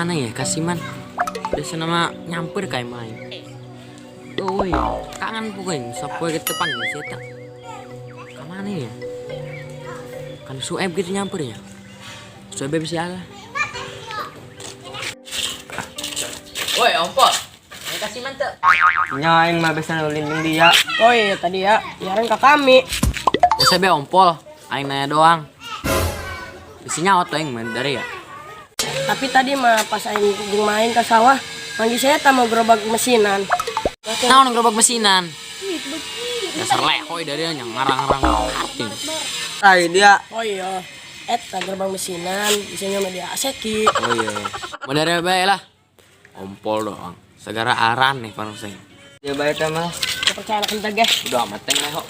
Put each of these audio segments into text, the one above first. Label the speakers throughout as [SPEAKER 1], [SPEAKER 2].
[SPEAKER 1] Kamana ya Kasiman? Biasa nama nyamper kayak main. Oh iya, kangen pokoknya. Siapa gitu panggil sih tak? Kamana ya? Kan Sueb gitu nyamper ya. Sueb bisa lah. Woi, ompol. Ini Kasiman tuh.
[SPEAKER 2] Nyaing mah bisa ulin jeung dia.
[SPEAKER 3] Oh iya tadi ya, nyaran ke kami.
[SPEAKER 1] Biasa be ompol, aing nanya doang. Isinya otot aing main dari ya.
[SPEAKER 3] Tapi tadi mah pas aing jeung main ke sawah, manggil saya tak mau gerobak mesinan.
[SPEAKER 1] Naon gerobak mesinan? Dasar lehoy dari yang ngarang-ngarang arti.
[SPEAKER 2] Tai dia.
[SPEAKER 3] Oh iya, eta gerobak mesinan, isinya mah dia aseki.
[SPEAKER 2] Oh iya.
[SPEAKER 1] Mau dari bae lah. Ompol doang. Segara aran nih panseng.
[SPEAKER 2] Ya bae teh mah.
[SPEAKER 3] Percaya anak entah geh.
[SPEAKER 1] Udah amat teh leho.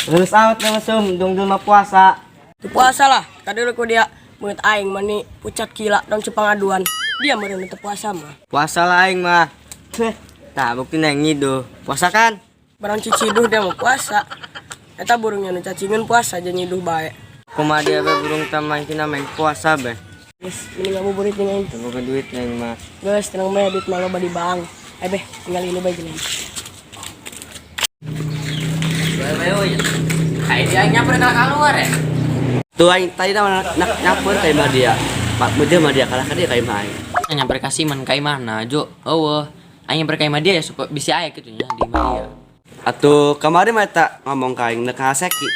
[SPEAKER 2] Lulus amat mah sum dung mah puasa.
[SPEAKER 3] Itu puasa lah. Tadi lu ku dia menurut aing mani pucat gila dong cepangaduan. Dia meureun teu puasa mah.
[SPEAKER 2] Puasa lah aing mah. Heh, tah bukti nang ngiduh. Puasa kan?
[SPEAKER 3] Barang ciciduh dia mau puasa. Eta burungnya nu cacingan puasa aja nyiduh bae.
[SPEAKER 2] Kumaha dia be burung teh main kina main puasa be.
[SPEAKER 3] Geus mending ngabuburit jeung aing.
[SPEAKER 2] Teu boga duit aing mah.
[SPEAKER 3] Geus tenang bae duit mah loba di bank. Ayo beh, tinggal ini bae jeung aing.
[SPEAKER 1] Bae bae euy. Kayak dia nyamper ke keluar ya.
[SPEAKER 2] Tuh aing tadi mah nak nyapur ka imah dia. Pak Mujah mah dia kalah ka dia ka imah aing.
[SPEAKER 1] Nyamper Kasiman ka imahna jo. Eueuh. Aing nyamper ka imah dia ya supaya bisa aya kitu nya di imah dia.
[SPEAKER 2] Atuh kamari mah eta ngomong ka aing nek ngaseki.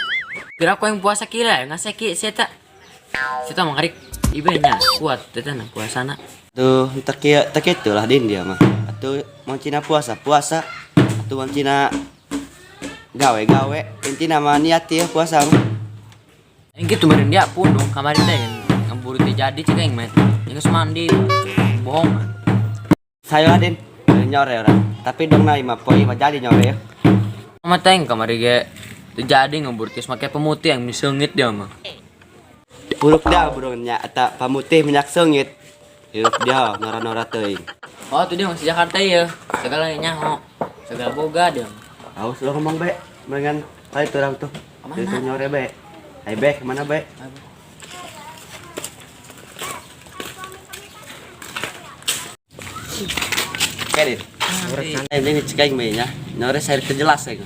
[SPEAKER 1] Kira aku yang puasa kira ya ngaseki sia ta. Sia ta mah ngarik ibenya kuat teh na puasana.
[SPEAKER 2] Tuh teu kieu teu kitu lah din dia mah. Atuh mau cina puasa puasa. Atuh mau cina gawe gawe intina mah niat ieu puasa mah.
[SPEAKER 1] Aing kitu meureun dia pundung kamari teh ngaburu teh jadi cek aing mah. Geus mandi bohong.
[SPEAKER 2] Sayo lah din. Nyore orang. Tapi dong na imah poe imah jadi nyore ya.
[SPEAKER 1] Sama teh kamari ge teu jadi ngaburu teh make pemutih yang miseungit dia mah.
[SPEAKER 2] Buruk dia burungnya eta pamutih minyak seungit. Hirup dia nora-nora teuing.
[SPEAKER 1] Oh, tuh dia masih Jakarta ya. Segala nyaho. Segala boga dia.
[SPEAKER 2] Awas lo ngomong be, mendingan kali tuh orang tuh.
[SPEAKER 1] Kemana?
[SPEAKER 2] Itu nyore be. Ayo be, kemana be? Oke din. Ini cek aing be nya. Nyore saya jelas ya.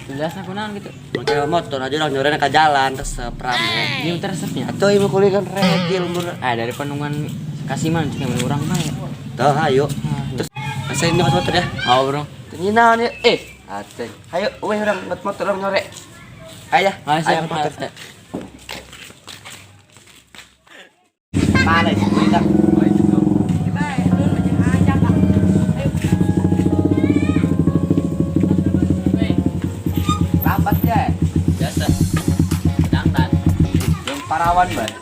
[SPEAKER 1] Jelas aku naon gitu.
[SPEAKER 2] Pakai motor aja orang nyore ke jalan resep rame.
[SPEAKER 1] Ini resepnya.
[SPEAKER 2] Atau ibu kulit kan regil mur.
[SPEAKER 1] Ah, dari penungan Kasiman cek yang urang mah ya.
[SPEAKER 2] Tuh ayo. Terus saya ini motor ya.
[SPEAKER 1] Oh, bro.
[SPEAKER 2] Ini naon ya? Aceng. Ayo, weh orang motor orang nyore. Ayo,
[SPEAKER 1] Ah, siap,
[SPEAKER 2] ayo motor.
[SPEAKER 1] siap.
[SPEAKER 2] Mana sih kulit ah? Rapat ya.
[SPEAKER 1] Biasa. Dangdan.
[SPEAKER 2] Yang parawan bar.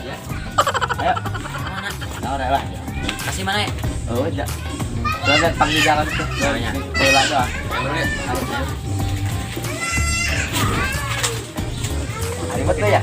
[SPEAKER 1] Ya.
[SPEAKER 2] Ayo,
[SPEAKER 1] Mana?
[SPEAKER 2] nyore lah.
[SPEAKER 1] Kasih mana ya?
[SPEAKER 2] Oh, ja. Tuh ada panggil jalan tuh.
[SPEAKER 1] Jalannya.
[SPEAKER 2] Bola doang.
[SPEAKER 1] Ayo, bro, ya.
[SPEAKER 2] Ayo betul ya?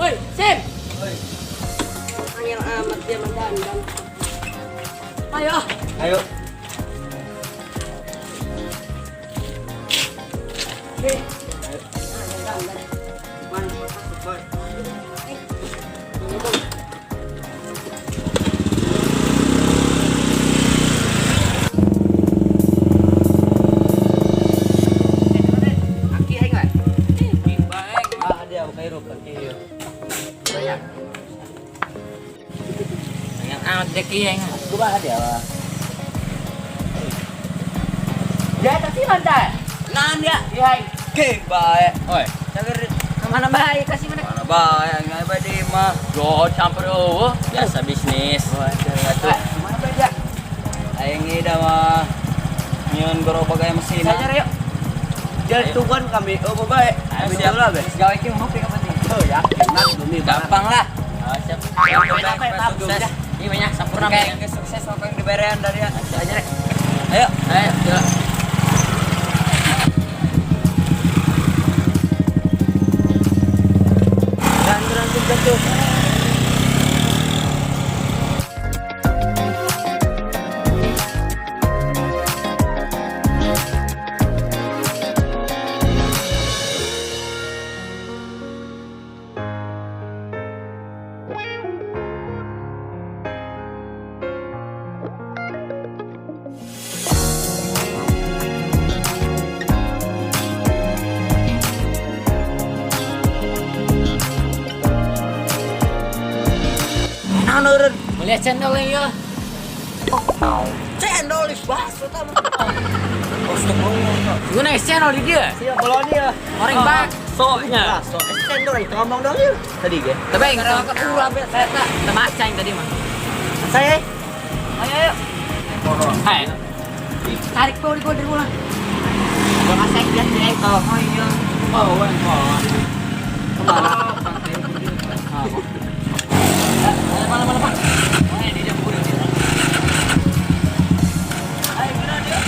[SPEAKER 3] Woi, Sim. Angel amat dia mendandan. Ayo ah.
[SPEAKER 2] Ayo.
[SPEAKER 3] Oke. Ayo.
[SPEAKER 2] Mana masuk, boy? Aki aing lah. Ah, dia buka hirup aki ieu.
[SPEAKER 1] Yang amat dek iya yang.
[SPEAKER 2] Kumaha dia mah? Ya tapi lantai.
[SPEAKER 1] Naon dia?
[SPEAKER 2] Iya, ke bae.
[SPEAKER 1] Oi, cager kemana bae kasih mana?
[SPEAKER 2] Mana bae aing bae di mah.
[SPEAKER 1] Jo campur eueuh. Biasa bisnis.
[SPEAKER 2] Atuh. Mana bae dia?
[SPEAKER 4] Aing ida mah nyieun gerobak aya mesin.
[SPEAKER 2] Sajar yuk. Jalan tungguan kami. Oh, bae. Kami
[SPEAKER 4] siap.
[SPEAKER 2] lah be.
[SPEAKER 4] Gawe ki mau kapan nih?
[SPEAKER 2] Oh, yakin nah bumi
[SPEAKER 1] Gampang lah. Oh, siap.
[SPEAKER 2] Sukses.
[SPEAKER 1] Ini banyak sempurna.
[SPEAKER 4] Kayak sukses apa yang diberean dari ya.
[SPEAKER 1] Aja rek.
[SPEAKER 4] Ayo.
[SPEAKER 1] Ayo, jalan. Lihat channel ya.
[SPEAKER 4] Cendol is bakso tah. Astagfirullah.
[SPEAKER 1] Guna channel di dia.
[SPEAKER 4] Siap kalau dia.
[SPEAKER 1] Orang bak. Soalnya.
[SPEAKER 4] Bakso es cendol itu ngomong dong yuk. Tadi ge.
[SPEAKER 1] Tapi yang ke urang saya tak temaca yang tadi mah.
[SPEAKER 4] Saya.
[SPEAKER 1] Ayo ayo. Hai. Tarik kau di dari ulang.
[SPEAKER 4] Gua kasih dia sih kau.
[SPEAKER 1] Oh iya. Oh, oh. Mana mana Pak. Ini dia buku ini. Ayo guna dia.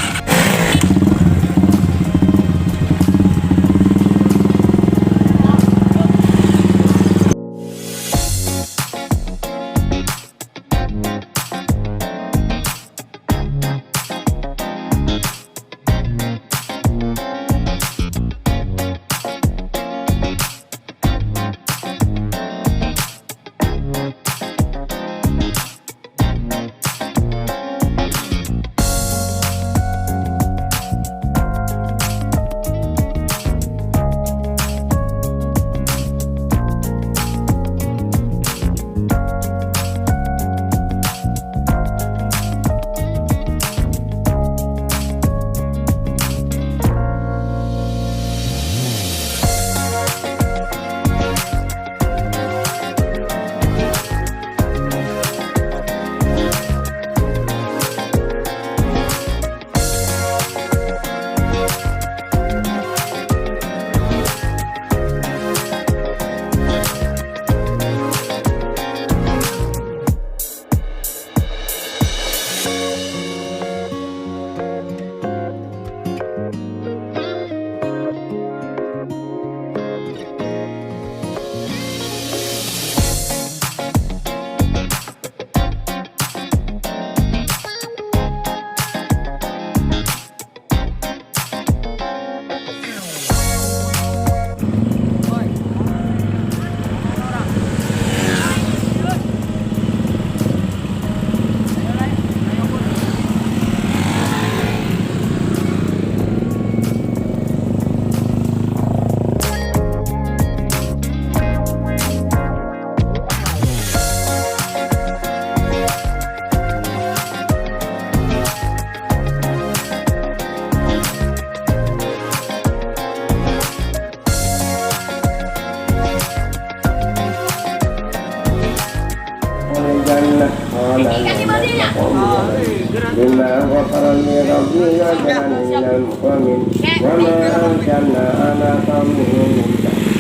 [SPEAKER 5] بما غفر لي ربي وجعلني من المكرمين وما أنزلنا على قومه من بعده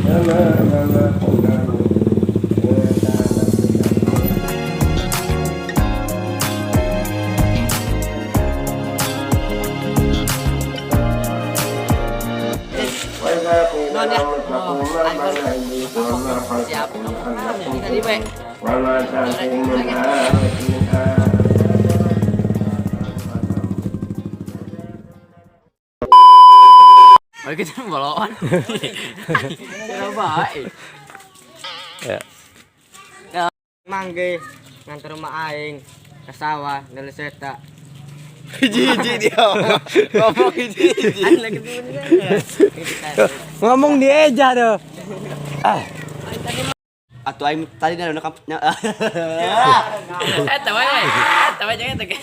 [SPEAKER 5] وما كنا وإذا قيل لهم اتقوا ما بين أيديكم وما خلفكم لعلكم تفلحون وما تأتيهم من آية من آية.
[SPEAKER 1] Baik kita boloan. Baik.
[SPEAKER 4] Ya. Mangge nganter rumah aing ke sawah nelu seta.
[SPEAKER 2] Hiji-hiji dia. Ngomong hiji-hiji.
[SPEAKER 4] Ngomong di eja tuh.
[SPEAKER 2] Atau aing tadi dah nak
[SPEAKER 1] Eh, tahu eh. Tahu jangan tak.